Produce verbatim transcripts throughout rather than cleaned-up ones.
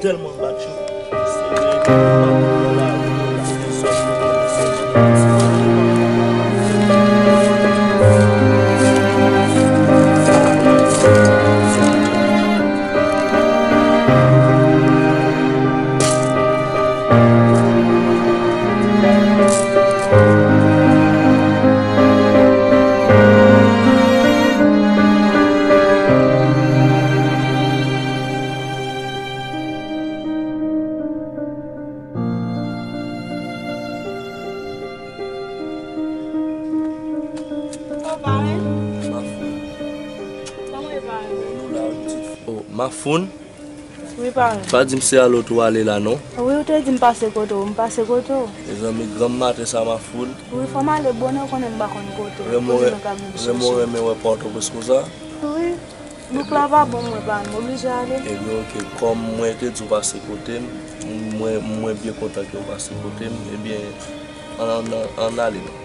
Tèlman bat yo. Se vre, m pa konn nan lari yo la, pèsòn. Mafoun. Kòman e, parenn? Nou la, wi, pitit fi. Oh, Mafoun? Wi, parenn. Pa di m se Aloto w ale la, non? Wi, ou te di m pase kote w, m pase kote w. Mezanmi, granm maten sa, Mafoun. Wi, fò m ale bonè, ou konnen m pa konn kote. Renmen w renmen wè Pòtoprens konsa? Wi. Bouk la pa bon, mwen pa, m oblije ale. Ebyen, oke, kòm mwen te di w pase kote m, mwen, mwen byen kontan ke w pase kote m, ebyen, ann, ann, ann ale non.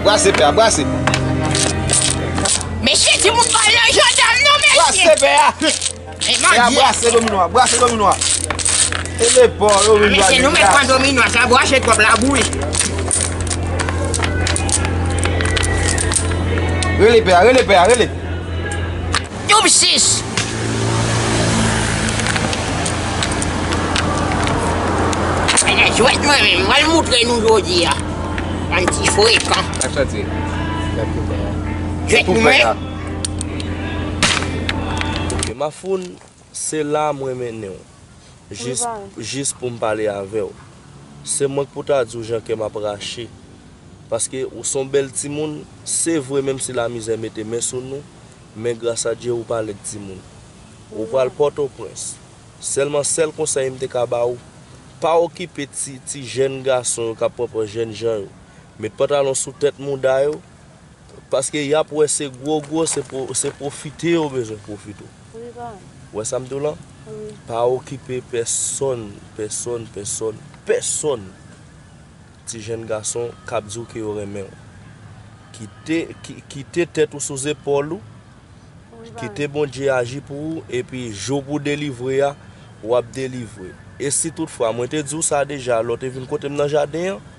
Brase pè a, brase. Mesye, timoun pa nan jandam non, mesye. Brase pè a. Pè a, brase domino a, brase domino a. E le pa, yo vin. Mesye, nou met pran domino a, sa brase twòp la bouyi. Rele pè a, rele pè a, rele. Toub sis. Jwèt mwen menm, mwen moutre nou jodi a. Bann ti frekan. Jwèt mwen. Ok, Mafoun, se la mwen mennen w. Jis, jis pou m pale avè w. Se mwen k pou ta di w jan kè m ap rache. Paske ou se yon bèl timoun, se vre, menm si lamizè mete men sou nou, men gras a Dye ou pa lèd timoun. Ou pral Pòtoprens. Sèlman sèl konsèy m te ka ba ou, pa okipe ti, ti jèn gason yo k ap pran pran jèn jan yo. Met pantalon sou tèt mouda yo, paske y ap wè se gwo gwo, se pwo-, se pwofite yo bezwen pwofite w. Wi, parenn. Ou wè sa m di w lan? Wi. Pa okipe pèsonn, pèsonn, pèsonn, pèsonn. Ti jèn gason k ap di w ke yo renmen w. Kite, ki-, kite tèt ou sou zepòl ou. Wi, parenn. Kite Bondye aji pou ou, epi jou pou w delivre a, w ap delivre. E si toutfwa, mwen te di w sa deja, lè w te vin kote m nan jaden an, wi,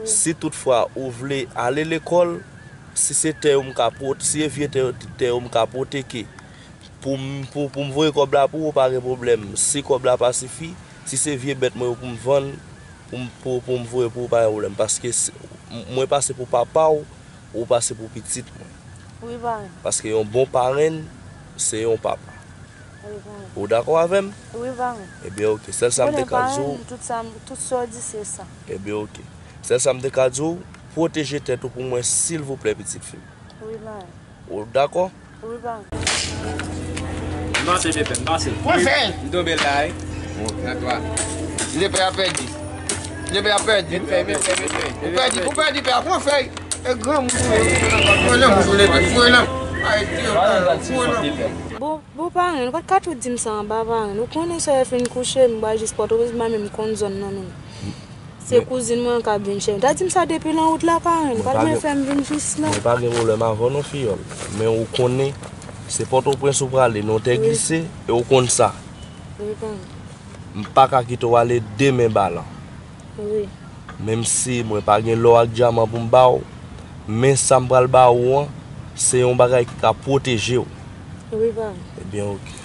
si toutfwa ou vle ale lekòl, si se tè yo m ka pwot-, si se vye tè, tè yo m ka pwoteke, pou m, pou, pou m voye kòb la pou ou, pa gen pwoblèm. Si kòb la pa sifi, si se vye bèt mwen yo pou m vann, pou m, pou, pou m voye pou ou, pa gen pwoblèm. Paske se, m-, mwen pase pou papa w, ou pase pou pitit mwen. Wi, parenn. Paske yon bon parenn, se yon papa. Wi, parenn. Ou dakò avè m? Wi, parenn. Ebyen, oke. Sèl sa m te ka di w. Parenn, tout sa, tout sa w di, se sa. Ebyen, oke. Sèl sa m te ka di w, pwoteje tèt ou pou mwen, silvouplè, pitit fi m. Wi, parenn. Ou dakò? Wi, parenn. M pase, bebe, m pase. Mwen fè. M tonbe la, wi. Nan twa. Lepè a pèdi. Lepè a pèdi. Met fèy, met fèy, met fèy. Ou pèdi, ou pèdi pè a. Mwen fè. E granmoun. Mwen nan mwen sou lepè. Mwen nan. Ay, Dye, mwen nan. Bon, bon, parenn, ou pa t ka tou di m sa anba, parenn. Ou konnen sè yo fin kouche, m pral jis Pòtoprens, m pa menm konn zòn nan menm. Se kouzin mwen an k ap vin chèche m. Ta di m sa depi nan wout la, parenn. Pa t menm fè m vin jis la. Mwen pa gen pwoblèm avè w non, fiyòl. Men ou konnen, se Pòtoprens ou prale, non, tè glise, e ou konn sa. Wi, parenn. M pa ka kite w ale de men balan. Wi. Menm si mwen pa gen lò ak dyaman pou m ba w, men sa m pral ba ou an, Se yon bagay ki ka pwoteje w. Wi, paran. Ebyen, oke.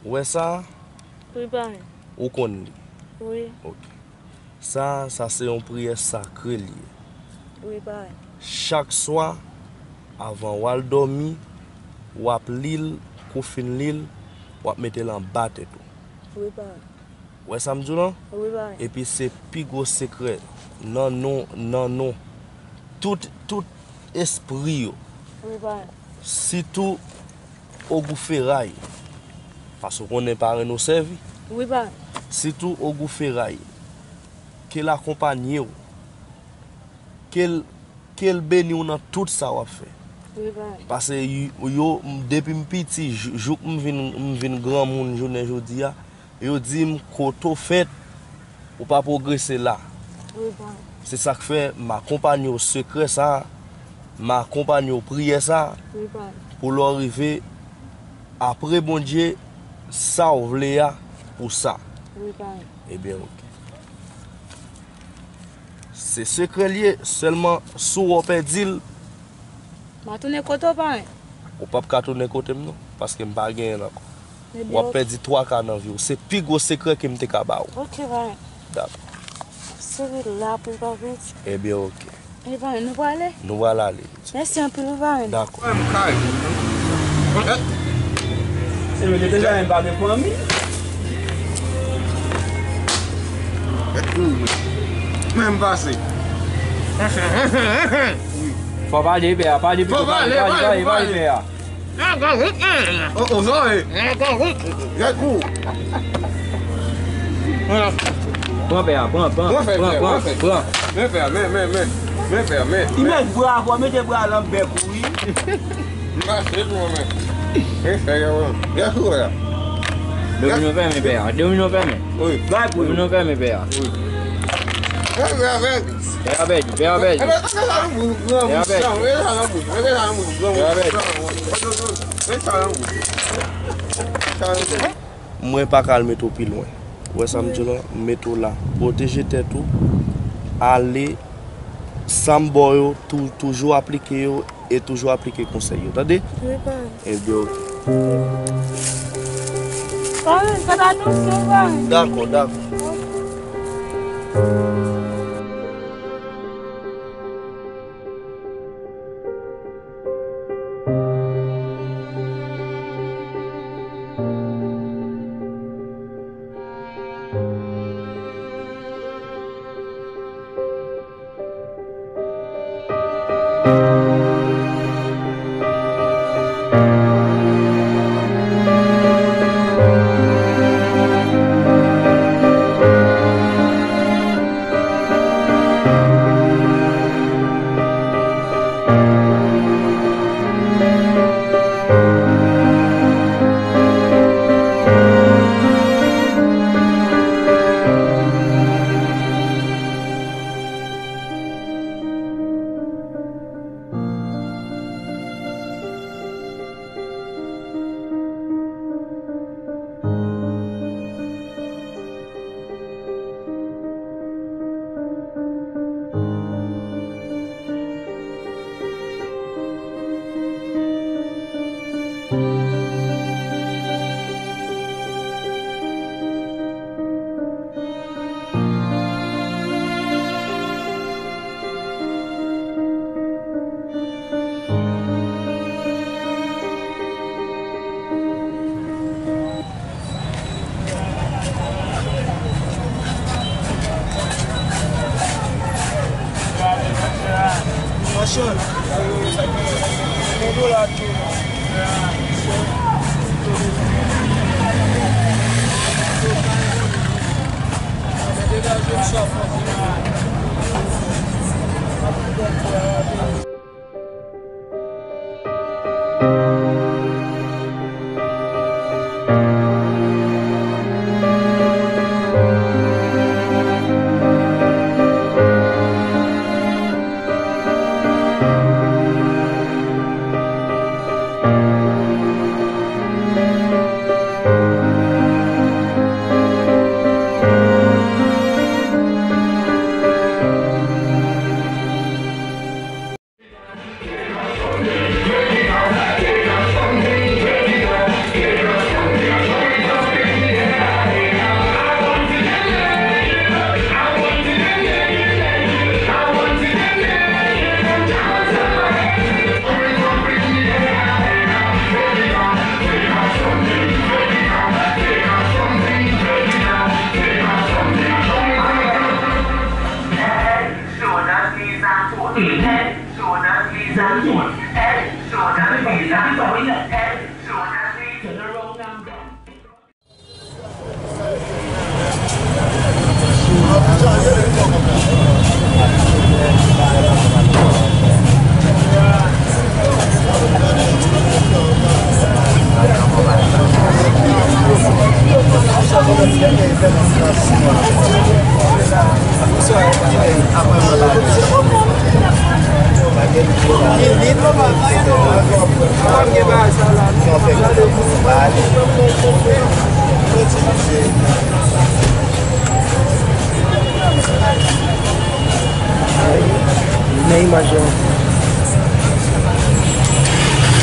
Ou wè sa? Wi, paran. Ou konn li? Wi. Oke. Sa, sa se yon priyè sakre li ye. Wi, paran. Chak swa, avan w al dòmi, w ap li l, kou w fin li l, w ap mete l anba tèt ou. Wi, paran. Ou wè sa m di w lan? Wi, paran. Epi se pi gwo sekrè nan non, nan non tout, tout espri yo. Wi, paran. Sitou ogou feray. Paske w konnen paran nou sèvi. Wi, paran. Sitou ogou feray. Ke l akonpanye w. Ke l, ke l beni w nan tout sa w ap fè. Wi, paran. Paske y-, yo, m, depi m piti, jou, jouk m vin, m vin granmoun jounen jodi a, yo di m, kote w fèt, ou pa pwogrese la. Wi, paran. Se sa k fè m akonpanye w sekrè sa, m akonpanye w priyè sa, wi, paran, pou lè w rive apre Bondye, sa w vle a pou sa. Wi, paran. Ebyen, oke. Se sekrè l ye, sèlman si w pèdi l, m a tounen kote w, paran. Ou p ap ka tounen kote m non, paske m pa genyen l ankò. Ebyen, w ap pèdi twa ka nan vi w. Se pi gwo sekrè ke m te ka ba w. Oke, paran. Dakò. Sere la pou l pa pèdi. Ebyen, oke. Ebyen, nou prale? Nou pral ale. Mèsi anpil, wi, paran. Dakò. Mwen, m kay. Se mwen ki te jwenn pa gen fanmi. Mwen, m pase. Fò pale, pè a, pale pito, pale, pale, pale, pale, pè a. O, o, zòrèy. Gad kou. Pran pè a, pran, pran, pran, pran, pran. Men fè a, men, men, men. Men fè a, men, men. Imaj bra, fò mete bra nan bèk ou, wi. M pase pou mwen. Men fè a, wi. Gad kou la. Domino fèmen, pè a. Domino fèmen. Wi. Bay pou yo. Domino fèmen, pè a. Wi. Pè a pèdi, pè a pèdi. Pè a pèdi. Pè a pèdi. Mwen pa ka al mete w pi lwen. Ou wè sa m di w lan? M mete w la. Pwoteje tèt ou. Ale. Sa m ba w yo, tou, toujou aplike yo e toujou aplike konsèy yo. Tande? Wi, paran. Ebyen, oke. Paran, fè atansyon, paran. Dakò, dakò. Men imaj yo.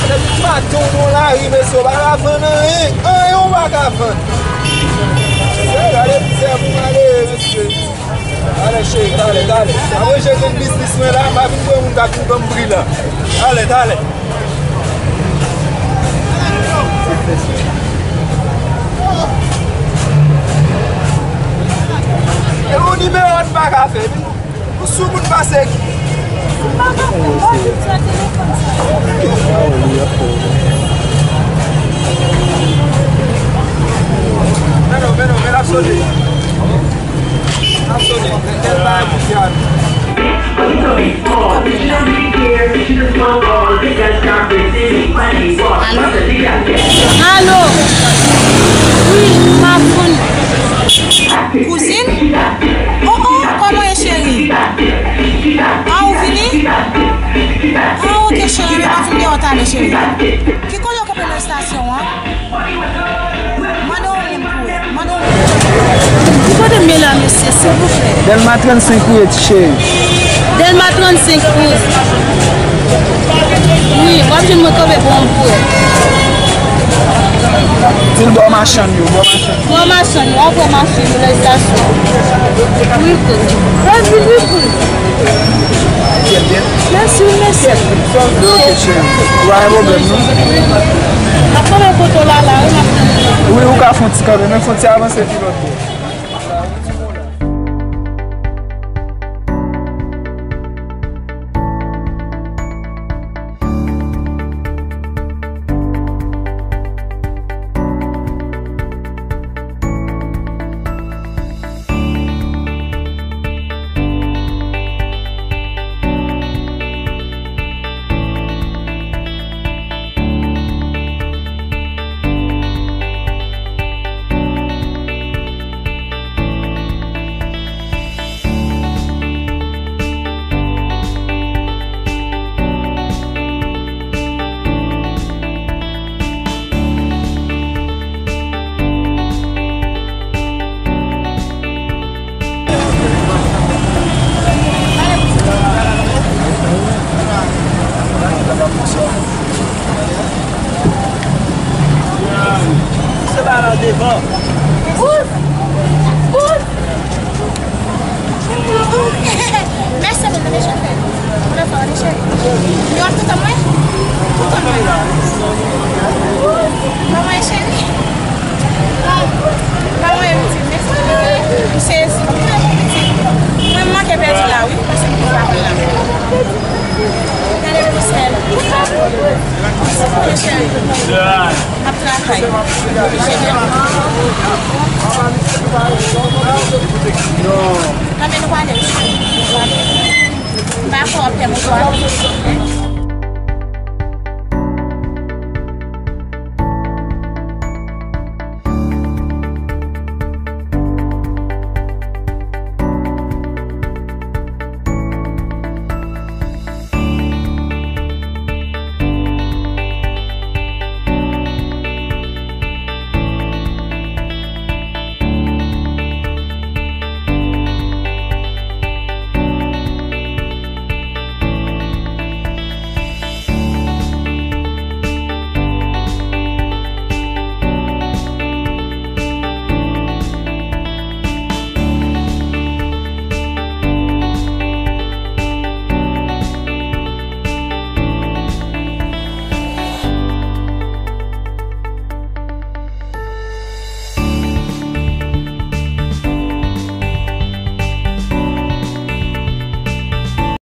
Depi maten w nan lari, mesye, w pa ka vann anyen. Anyen w pa ka vann. Mesye, gade mizè pou malere, mesye. Talè, cheri, talè, talè. Apre je grenn biznis mwen la, m pa vin pran moun k ap vin ban m bri la. Talè, talè. E yon nimewo n pa ka fè. Ou sou moun pase ki? Men non, men non, men l ap sone. L ap sone. Kèl bagay pou fè a nou. Alo? Alo? Wi, m ap konn. Kouzin? Oh, oh, kòman ye, cheri? Ah, ou vini? Ah, ok, cheri, men pa fin deyò talè, cheri. Ki kote w kanpe nan estasyon an? Mande yon moun pou ou. Mande yon moun. Ki kote m ye la, mesye, silvouplè? Dèlma trannsenk ou ye, ti cheri. Dèlma trannsenk, wi. Wi, w ap jwenn mwen kanpe pou yon pou ou. Di l bò machann yo, bò machann. Bò machann yo, w ap wè machann yo nan estasyon. Wi, kou. Wi, kou. Mèsi, mèsi. Wi, ok, cheri. Ou pa gen pwoblèm, non? M ap kanpe kote w la, la, wi, m ap tann ou. Wi, ou ka fè yon ti kanpe, men fè yon ti avanse pi lòt bò. Se pa la devan. Mèsi, mèsi, mèsi. Mwen fè ane cheri. Yo ap toutan mwen. Toutan mwen. Manman e cheri. Manman e pitit. Mèsi. Mwen sezi. Mwen manke pèdi la, wi. Paske m te fè apèl la. Gade pou sèl. Mèsi, cheri. M ap travay. Tanmen nou pale. M pa fè w ap fè m swa.